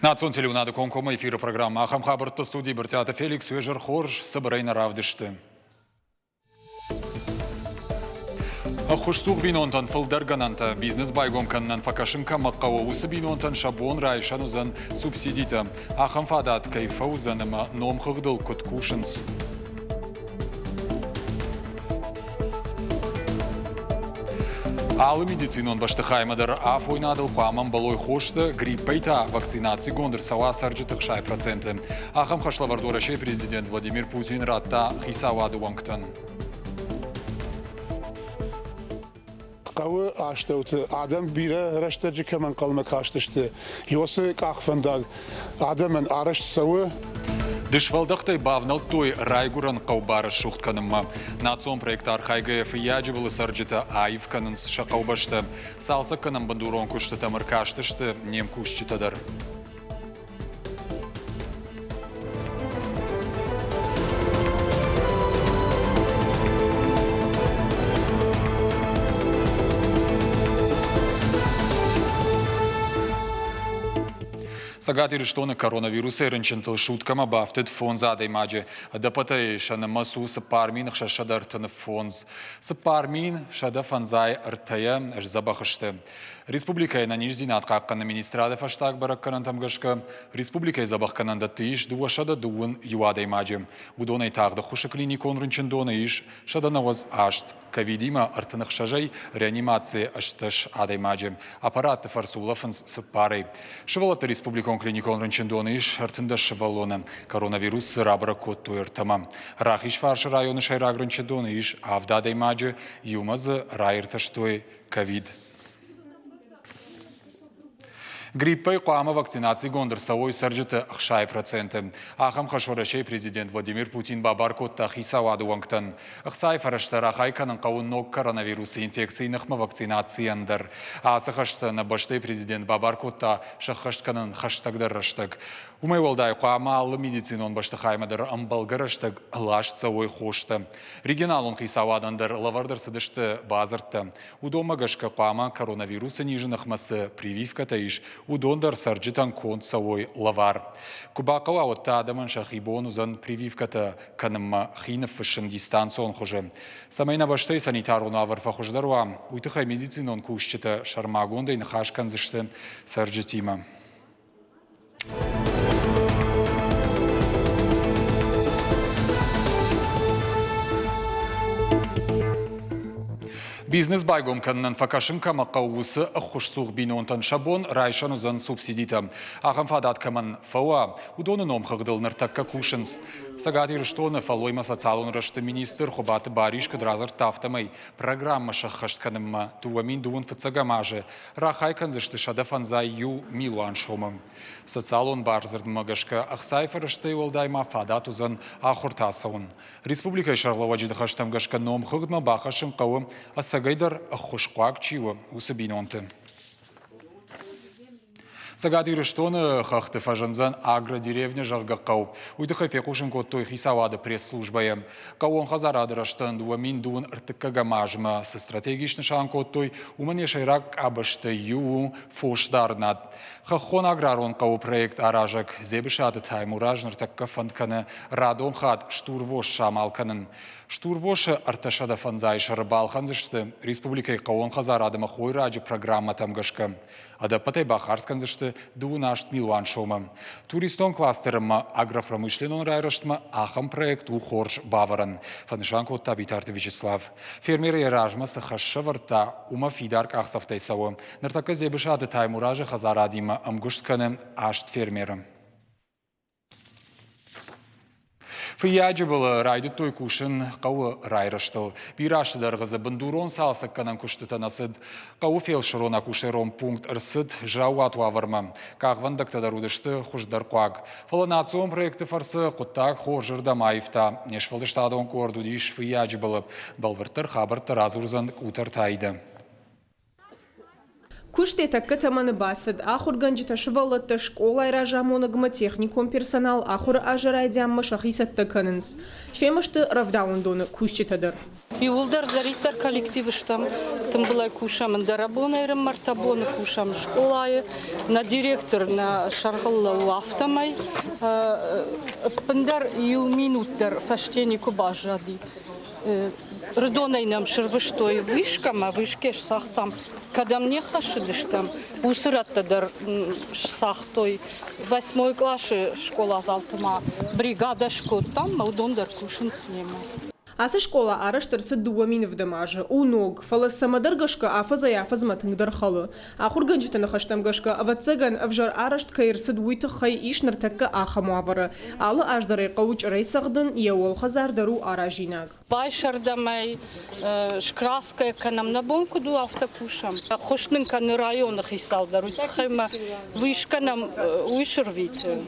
Национ телеуынады комкоммӕ эфиры программӕ ахӕм хабӕртты студийы Брытъиаты Феликс уе зӕр хорз, цыбырӕй нӕ равдысты. Ӕххуысцух бинонтӕн фылдӕр гӕнӕнтӕ бизнес байгом кӕнынӕн фӕкӕсын кӕмӕ хъӕуы, уыцы бинонтӕн сӕ бон райсӕн уыдзӕн субсидитӕ. Ахӕм фадат кӕй фӕуыдзӕн ӕмӕ номхыгъдыл куыд кусынц. Алы медицинон бӕстыхаймӕ дӕр афойнадыл хъуамӕ ӕмбӕлой хостӕ, гриппӕй та вакцинацигонд ӕрцӕуа цӕрджыты 60%. Ахӕм хӕслӕвӕрд Уӕрӕсейы президент Владимир Путин радта хицауады уӕнгтӕн. Хъӕуы астӕуты адӕм бирӕ рӕстӕджы кӕм ӕнхъӕлмӕ кастысты, уыцы къахвӕндаг адӕмӕн арӕзт цӕуы. Дысвӕлдӕхтӕй бавнӕлдтой райгуырӕн хъӕу барӕсугъд кӕнынмӕ. Национ проекты архайгӕйӕ Фыййаджыбылы цӕрджытӕ аив кӕнынц сӕ хъӕубӕстӕ. Цалцӕггӕнӕн бындурон куыстытӕм ӕркастысты не мкусджытӕ дӕр. Цӕгат Ирыстоны коронавирусӕй рынчынтыл суткӕмӕ бафтыд фондз адӕймаджы. Ӕдӕппӕтӕй сӕ нымӕц у 4635. 4153-йӕ сдзӕбӕх сты. Республикӕйы ӕнӕниздзинад хъахъхъӕныны министрады фӕстаг бӕрӕггӕнӕнтӕм гӕсгӕ, республикӕйы дзӕбӕхгӕнӕндӕтты ис 221 адӕймаджы. Уыдонӕй тагъд ӕххуысы клиникон рынчындоны ис 198, ковидимӕ 36-ӕй реанимацийы 18 адӕймаджы. Аппаратты фӕрцы улӕфынц цыппарӕй. Сывӕллӕтты республикон клиникон рынчындоны ис 13 сывӕллоны. Коронавирус дзы рабӕрӕг кодтой ӕртӕмӕ. Рахизфарсы районы сӕйраг рынчындоны ис авд адӕймаджы, иумӕ дзы раиртӕстой ковид. Гриппӕй хъуамӕ вакцинацигонд ӕрцӕуой цӕрджыты 60%. Ахӕм хӕс Уӕрӕсейы президент Владимир Путин бабар кодта хицауады уӕнгтӕн. Ӕхцайы фӕрӕзтӕ рахай кӕнын хъӕуы ног коронавирусы инфекцийы ныхмӕ вакцинацийӕн дӕр. Ацы хӕстӕ нӕ бӕстӕйы президент бабар кодта сӕххӕст кӕнын хӕстӕгдӕр рӕстӕг. Уымӕй уӕлдай хъуамӕ алы медицинон бӕстыхаймӕ дӕр ӕмбӕлгӕ рӕстӕг ласт цӕуой хостӕ. Регионалон хицауадӕн дӕр лӕвӕрд ӕрцыдысты бадзырдтӕ. Уыдонмӕ гӕсгӕ хъуамӕ коронавирусы низы ныхмӕ цы прививкӕтӕ ис, уыдон дӕр цӕрджытӕн конд цӕуой лӕвар. Куы бахъӕуа, уӕд та адӕмӕн сӕхи бон уыдзӕн прививкӕтӕ кӕнынмӕ хи ныффыссын дистанцион хуызы. Цӕмӕй нӕ бӕстӕйы санитарон уавӕр фӕхуыздӕр уа, уый тыххӕй медицинон кусджытӕ сӕрмагондӕй ныхас кӕндзысты цӕрджытимӕ. Бизнес байгом кӕнынӕн фӕкӕсын кӕмӕ хъӕуы, уыцы ӕххуысцух бинонтӕн сӕ бон райсӕн уыдзӕн субсидитӕ. Ахӕм фадат кӕмӕн фӕуа, уыдоны номхыгъдыл ныртӕккӕ кусынц. Цӕгат Ирыстоны фӕллоймӕ социалон рӕзты министр Хуыбаты Барис куыд радзырдта, афтӕмӕй программӕ сӕххӕст кӕнынмӕ 2002 фыццӕгӕм азы рахай кӕндзысты 151 милуан сомы. Социалон бардзырдмӕ гӕсгӕ ӕхцайы фӕрӕзтӕй уӕлдай ма фадат уыдзӕн ахуырты ацӕуын. Республикӕйы сӕргълӕууӕджы ныхӕстӕм гӕсгӕ номхыгъдмӕ бахӕссын хъӕуы, ӕцӕгӕйдӕр ӕххуысхъуаг чи у, уыцы бинонты. Цӕгат Ирыстоны хӕхты фӕзындзӕн агродеревня, зӕгъгӕ, хъӕу. Уый тыххӕй фехъусын кодтой хицауады пресс-службӕйы. Хъӕууон хӕдзарады рӕзтӕн 2025 азмӕ цы стратеги снысан кодтой, уымӕн йӕ сӕйраг къабӕзтӕй иу у фосдарынад. Хӕххон аграрон хъӕуы проект аразӕг Дзебысаты Таймураз ныртӕккӕ фӕнд кӕны радон хатт стурвос самал кӕнын. Стурвосы 305 сӕры балхӕндзысты республикӕйы хъӕууон хӕдзарад ӕмӕ хойраджы программӕтӕм гӕсгӕ. Ӕдӕппӕтӕй бахардз кӕндзысты 28 милуан сомы. Туристон кластер ӕмӕ агропромышленнон райрӕзтмӕ ахӕм проект у хорз бавӕрӕн, фӕнысан кодта Битарты Вячеслав. Фермер йӕ размӕ цы хӕс сӕвӕрдта, уымӕ фидар къахдзӕфтӕй цӕуы. Ныртӕккӕ Дзебысаты Таймуразы хӕдзарадимӕ ӕмгуыст кӕны аст фермеры. Фыййаджыбылы райдыдтой кусын хъӕуы райрӕзтыл. Бирӕ азты дӕргъы дзы бындурон цалцӕггӕнӕн куыстытӕ нӕ цыд. Хъӕуы фелсырон-акушерон пункт ӕрцыд заууат уавӕрмӕ. Къахвӕндӕгтӕ дӕр уыдысты хуыздӕр хъуаг. Фӕлӕ национ проекты фӕрцы хъуыддаг хорзырдӕм аивта. Не сфӕлдыстадон къорд уыдис Фыййаджыбылы. Бӕлвырддӕр хабӕрттӕ радзурдзӕн Къутӕрты Аидӕ. Куыст йӕ тӕккӕ тӕмӕны бацыд. Ахуыргӕнджытӕ, сывӕллӕттӕ, скъолайы разамонӕгмӕ техникон персонал ахуыры азы райдианмӕ сӕхи цӕттӕ кӕнынц. Семӕ сты рӕвдауӕндоны кусджытӕ дӕр. Иууылдӕр зӕриддӕр коллектив стӕм, тымбылӕй кусӕм ӕндӕрӕбонӕй ӕртӕ боны кусӕм скъолайы. Нӕ директор нӕ сӕргъыл лӕууы, афтӕмӕй ӕппындӕр иу минут дӕр фӕсте никуы баззади. Рыдонӕй нӕм сырвыстой вышкӕмӕ, вышкӕ сцагътам. Кӕдӕм не ххӕссыдыстӕм, уыцы рӕттӕ дӕр сцагътой. Восьмой къласы скъоладзауты ма бригадӕ скодтам, ӕмӕ уыдон дӕр кусынц немӕ. Ацы скъола арӕзт ӕрцыд 2007 азы. У ног, фӕлӕ цӕмӕдӕр гӕсгӕ афӕдзӕй-афӕдзмӕ тынгдӕр хӕлы. Ахуыргӕнджыты ныхӕстӕм гӕсгӕ, ӕвӕццӕгӕн, ӕвзӕр арӕзт кӕй ӕрцыд, уый тыххӕй ис ныртӕккӕ ахӕм уавӕры. Алы аз дӕр ӕй хъӕуы чъырӕй цӕгъдын, йӕ уӕлхӕдзар дӕр у аразинаг. Байсӕрдӕм ӕй, скраскӕ кӕнӕм, нӕ бон куыд у, афтӕ кусӕм. Ӕххуыс нын кӕны районы хицау дӕр, уый тыххӕй ма уый скӕнӕм, уый сырвиты.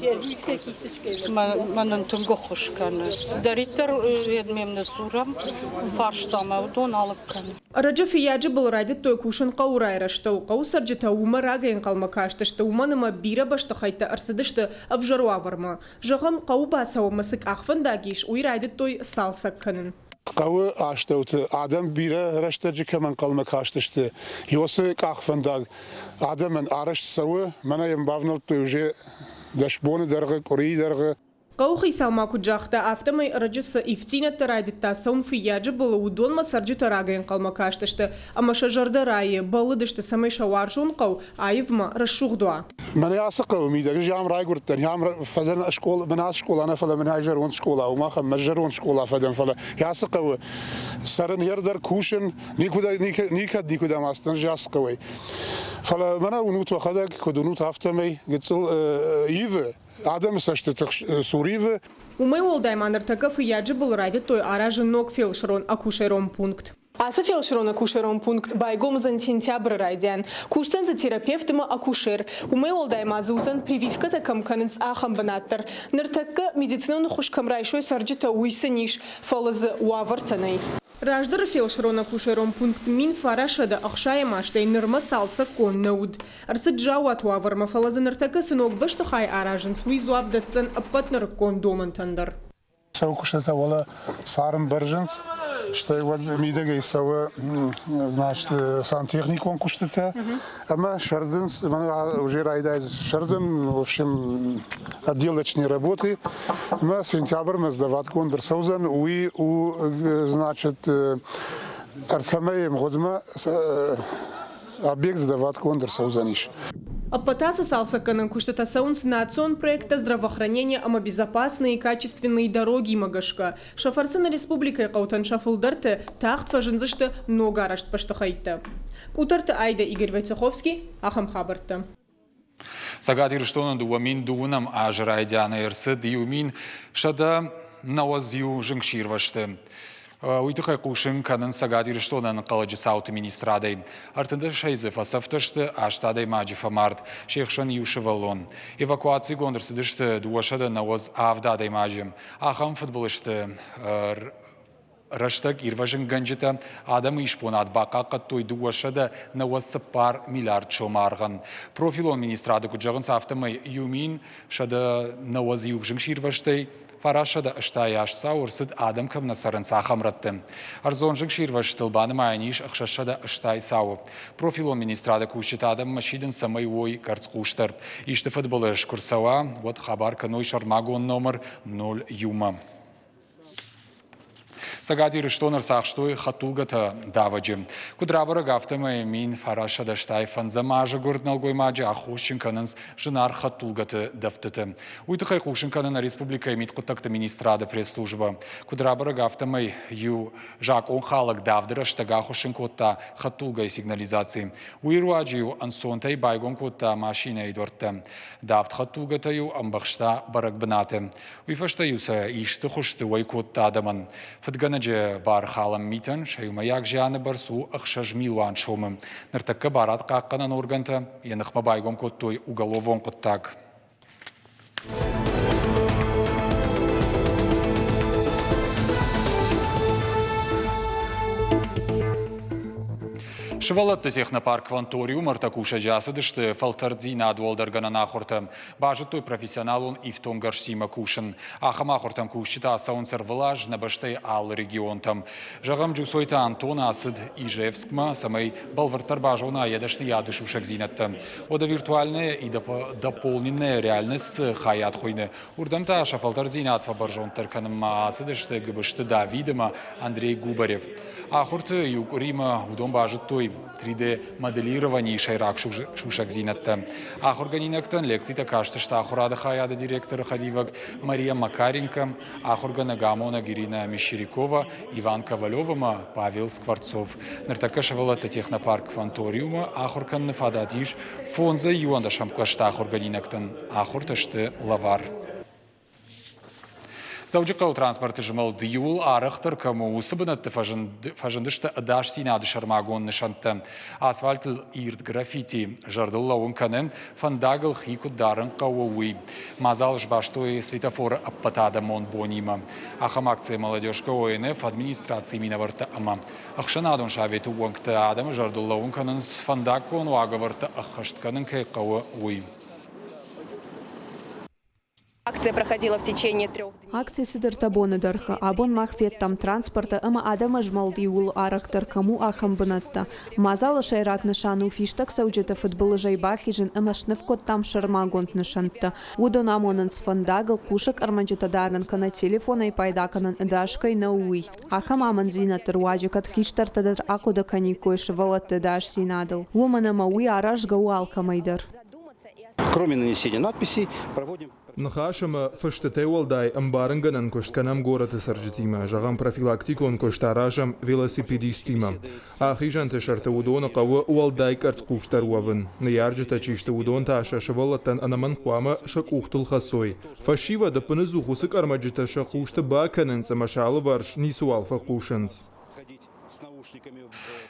Мӕнӕн тынг ӕххуыс кӕны. Цыдӕриддӕр йедмем ныдздзурӕм фарстамӕ, уыдон алыг кӕны. Ӕрӕджы Фыййаджы был райдыдтой кусын хъӕуы райрӕзтыл. Хъӕуы цӕрджытӕ уымӕ рагӕй ӕнхъӕлмӕ кастысты, уымӕн ӕмӕ бирӕ бӕстыхӕйттӕ ӕрцыдысты ӕвзӕр уавӕрмӕ. Зӕгъӕм, хъӕуы бацӕуӕнмӕ цы къахвӕндаг ис, уый райдыдтой цалцӕг кӕнын. Хъӕуы астӕуты адӕм бирӕ рӕстӕджы кӕм ӕнхъӕлмӕ кастысты, уыцы къахвӕндаг адӕмӕн арӕзт цӕуы. Мӕнӕ йӕм бавнӕлдтой уже 10 боны дӕргъы, къуырийы дӕргъы. Хъӕуыхицау ма куыд загъта, афтӕмӕй ӕрӕджы цы ивддзинӕдтӕ райдыдта цӕуын Фыййаджы былы, уыдонмӕ цӕрджытӕ рагӕй ӕнхъӕлмӕ кастысты ӕмӕ сӕ зӕрдӕ райы, бӕллыдысты, цӕмӕй сӕ уарзон хъӕу аивмӕ рӕсугъд уа. Мӕнӕ ацы хъӕуы мидӕг ӕз ам райгуырдтӕн, ам фӕдӕн скъола, мӕнӕ ацы скъола нӕ, фӕлӕ мӕнӕ зӕронд скъола у, мах ӕмӕ зӕронд скъола фӕдӕн, фӕлӕ ацы хъӕуы цӕрын дӕр кусын, никӕд никуыдӕм ацыдтӕн ӕз ацы хъӕуӕй. Фӕлӕ мӕнӕ уынут уӕхӕдӕг, куыд уынут, афтӕмӕй гыццыл ивы адӕмы цӕстыты цур ивы. Уымӕй уӕлдай ма ныртӕккӕ Фыййаджы был райдыдтой аразын ног фелсырон-акушерон пункт. Ацы фелсырон-акушерон пункт байгом уыдзӕн сентябры райдиан. Кусдзӕн дзы терапевт ӕмӕ акушер. Уымӕй уӕлдай ма дзы уыдзӕн прививкӕтӕ кӕм кӕнынц, ахӕм бынат дӕр. Ныртӕккӕ медицинон ӕххуыс кӕм райсой цӕрджытӕ, уый сын ис, фӕлӕ дзы уавӕртӕ нӕй. Раздӕры фелсырон-акушерон пункт 1960 азтӕй нырмӕ цалцӕггонд нӕ уыд. Ӕрцыд заууат уавӕрмӕ, фӕлӕ дзы ныртӕккӕ цы ног бӕстыхай аразынц, уый дзуапп дӕтдзӕн ӕппӕт нырыккон домӕнтӕн дӕр. Цӕуы куыстытӕ уӕлӕ царм бӕрзынц, стӕй уӕд мидӕгӕй цӕуы, значит, сантехникон куыстытӕ ӕмӕ сӕрдынц, уже райдайдзысты сӕрдын, в общем, отделочные работы. Ӕмӕ сентябрьмӕ сдаватгонд ӕрцӕудзӕн, уый у, значит, ӕртӕ мӕйы мгъуыдмӕ объект сдаватгонд ӕрцӕудзӕнис. Ӕппӕт ацы цалцӕггӕнӕн куыстытӕ цӕуынц национ проекттӕ «Здравоохранение ӕмӕ безопасные и качественные дороги-мӕ гӕсгӕ. Сӕ фӕрцы нӕ республикӕйы хъӕутӕн сӕ фылдӕрты тагъд фӕзындзысты ногарӕзт бӕстыхӕйттӕ. Къутӕрты Айдӕ, Игорь Войцеховский, ахӕм хабӕрттӕ. Цӕгат Ирыстоны 2012 азы райдианы ӕрцыд 1191 зынгсирвӕзты. Уый тыххӕй хъусын кӕнынц Цӕгат Ирыстоны ӕнӕнхъӕлӕджы цауты министрадӕй. 35-ӕй дзы фӕцӕфтӕ сты, аст адӕймаджы фӕмард, се хсӕн иу сывӕллон. Эвакуацигонд ӕрцыдысты 297 адӕймаджы. Ахӕм фыдбылызты рӕстӕг ирвӕзынгӕнджытӕ адӕмы исбонад бахъахъхъӕдтой 294 миллиард сомы аргъӕн. Профилон министрады куыд зӕгъынц, афтӕмӕй 1191 зынгсирвӕзтӕй 988 цау ӕрцыд, адӕм кӕм нӕ цӕрынц, ахӕм рӕтты. Ӕрдзон зынгсирвӕзтыл банымайӕн ис 680 цауы. Профилон министрады кусджытӕ адӕммӕ сидынц, цӕмӕй уой къӕрцхъусдӕр. Исты фыдбылыз куы рцӕуа, уӕд хабар кӕной сӕрмагонд номыр 01-мӕ. Цӕгат Ирыстон ӕрцахстой хӕдтулгӕтӕ давӕджы. Куыд рабӕрӕг, афтӕмӕй 1985 азы гуырд нӕлгоймаджы аххосджын кӕнынц зынаргъ хӕдтулгӕты дӕфтыты. Уый тыххӕй хъусын кӕны нӕ республикӕйы мидхъуыддӕгты министрады пресс-службӕ. Куыд рабӕрӕг, афтӕмӕй иу закъонхалӕг давды рӕстӕг ахуыссын кодта хӕдтулгӕйы сигнализаци. Уый руаджы-иу ӕнцонтӕй байгом кодта машинӕйы дуӕрттӕ. Давд хӕдтулгӕтӕ-иу ӕмбӕхста бӕрӕг бынаты. Уый фӕстӕ-иу сӕ исты хуызты уӕй кодта адӕмӕн. Фыдгӕнӕджы бархалӕн митӕн сӕ иумӕйаг зианы бӕрц у 6 милуан сомы. Ныртӕккӕ барадхъахъхъӕнӕн органтӕ йӕ ныхмӕ байгом кодтой уголовон хъуыддаг. Сывӕллӕтты технопарк Кванториум ӕртӕ кусӕджы ацыдысты фӕлтӕрддзинад уӕлдӕргӕнӕн ахуыртӕ. Базыдтой профессионалон ифтонггӕрзтимӕ кусын. Ахӕм ахуыртӕм кусджытӕ ацӕуынц ӕрвылаз нӕ бӕстӕйы алы регионтӕм. Зӕгъӕм, Джусойты Антон ацыд Ижевскмӕ, цӕмӕй бӕлвырддӕр базона йӕ дӕсныйады сусӕгдзинӕдтӕ. Уӕдӕ виртуальная и дополненная реальность цы хайад хуыйны, уырдӕм та сӕ фӕлтӕрддзинад фӕбӕрзонддӕр кӕнынмӕ ацыдысты Гыбызты Давид ӕмӕ Андрей Губарев. Ахуырты иу къуыримӕ уыдон базыдтой 3D-моделированийы сӕйраг сусӕгдзинӕдтӕ. Ахуыргӕнинӕгтӕн лекцитӕ кастысты ахуырады хайады директоры хӕдивӕг Мария Макаренко, ахуыргӕнӕг-амонӕг Ирина Мещерякова, Иван Ковалев ӕмӕ Павел Скворцов. Ныртӕккӕ сывӕллӕтты технопарк Кванториумы ахуыр кӕныны фадат ис фондзӕй иуӕндӕсӕм кълӕсты ахуыргӕнинӕгтӕн. Ахуыртӕ сты лӕвар. Дзӕуджыхъӕуы транспорты змӕлд иууыл арӕхдӕр кӕм у, уыцы бынӕтты фӕзындысты ӕдасдзинады сӕрмагонд нысӕнттӕ. Асфальтыл ирд граффити зӕрдыл лӕууын кӕны, фӕндагыл хи куыд дарын хъӕуы, уый. Мадзал сбастой светофоры ӕппӕтадӕмон бонимӕ. Ахӕм акцийы «Молодежка ОНФ» администрацийы минӕвӕрттӕ ӕмӕ ӕхсӕнадон советы уӕнгтӕ адӕмы зӕрдыл лӕууын кӕнынц, фӕндаггон уагӕвӕрдтӕ ӕххӕст кӕнын кӕй хъӕуы, уый. Акция проходила в течение трех дней. Акци цыдӕртӕ боны дӕргъы. Абон мах федтам транспорты ӕмӕ адӕмы змӕлд иууыл арӕхдӕр кӕм у, ахӕм бынӕттӕ. Мадзалы сӕйраг нысан у фистӕгцӕуджыты фыдбылызӕй бахизын ӕмӕ сныв кодтам сӕрмагонд нысӕнттӕ. Уыдон амонынц фӕндагыл хъусӕг ӕрмӕджытӕ дарын кӕнӕ телефонӕй пайда кӕнын ӕдас кӕй нӕу, уый. Ахӕм амынддзинӕдты руаджы кӕд хистӕртӕ дӕр ахъуыды кӕниккой сывӕллӕтты ӕдасдзинадыл, уымӕн ӕмӕ уый аразгӕ у алкӕмӕй дӕр. Кроме нанесения надписей, проводим Ныхас ӕмӕ фыстытӕй уӕлдай ӕмбарынгӕнӕн куыст кӕнӕм горӕты цӕрджытимӕ, зӕгъӕм, профилактикон куыст аразӕм велосипедисттимӕ. Ахизӕнты сӕрты уыдоны хъӕуы уӕлдай къӕрцхъусдӕр уӕвын. Ныййарджытӕ чи сты, уыдон та сӕ сывӕллӕттӕн ӕнӕмӕнг хъуамӕ сӕ къухтыл хӕцой. Фӕсивӕд ӕппыныдзух уыцы къӕрмӕджытӕ сӕ хъусты бакӕнынц ӕмӕ сӕ алыварс ницыуал фӕхъусынц.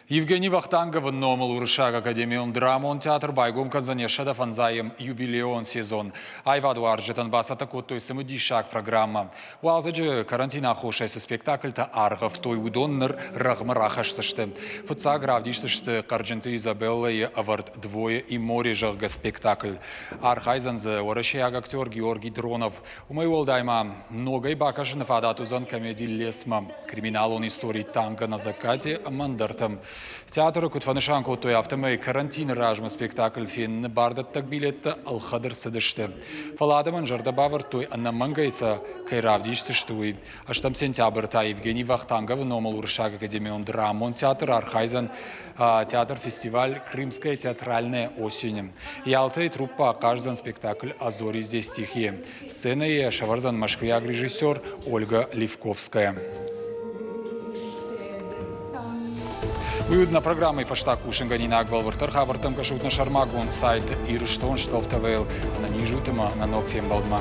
Евгений Вахтанговы номыл Уырыссаг академион драмон театр байгом кӕндзӕн йӕ 105-ӕм юбилеон сезон. Аивадуарзджытӕн бацӕттӕ кодтой цымыдисаг программӕ. Уалдзӕджы карантины аххосӕй цы спектакльтӕ аргъӕвтой, уыдон ныр рӕгъмӕ рахӕсдзысты. Фыццаг равдисдзысты Хъӕрджынты Изабеллӕйы ӕвӕрд «Двое и море», зӕгъгӕ, спектакль. Архайдзӕн дзы уӕрӕсейаг актер Георгий Дронов. Уымӕй уӕлдай ма ногӕй бакӕсыны фадат уыдзӕн комеди «Лесмӕ», криминалон истори «Танго на закате» ӕмӕ ӕндӕртӕм. Театры куыд фӕнысан кодтой, афтӕмӕй карантины размӕ спектакль феныны бардӕттӕг билеттӕ ӕлхӕд ӕрцыдысты. Фӕлӕ адӕмӕн зӕрдӕ бавӕрдтой, ӕнӕмӕнгӕй сӕ кӕй равдисдзысты, уый. Ӕстӕм сентябры та Евгений Вахтанговы номыл Уырыссаг академион драмон театр архайдзӕн театр-фестиваль «Крымская театральная осень». Ялтӕйы труппа ахъаздзӕн спектакль «А зори здесь тихие». Сценӕйы сӕвӕрдзӕн мӕскуыйаг режиссер Ольга Левковская. Уый уыд нӕ программӕйы фӕстаг хъусынгӕнинаг. Бӕлвырддӕр хабӕрттӕм кӕсут нӕ сӕрмагонд сайт Ирыстон ТВ-йыл. Ӕнӕниз ут ӕмӕ нӕ ног фембӕлдмӕ.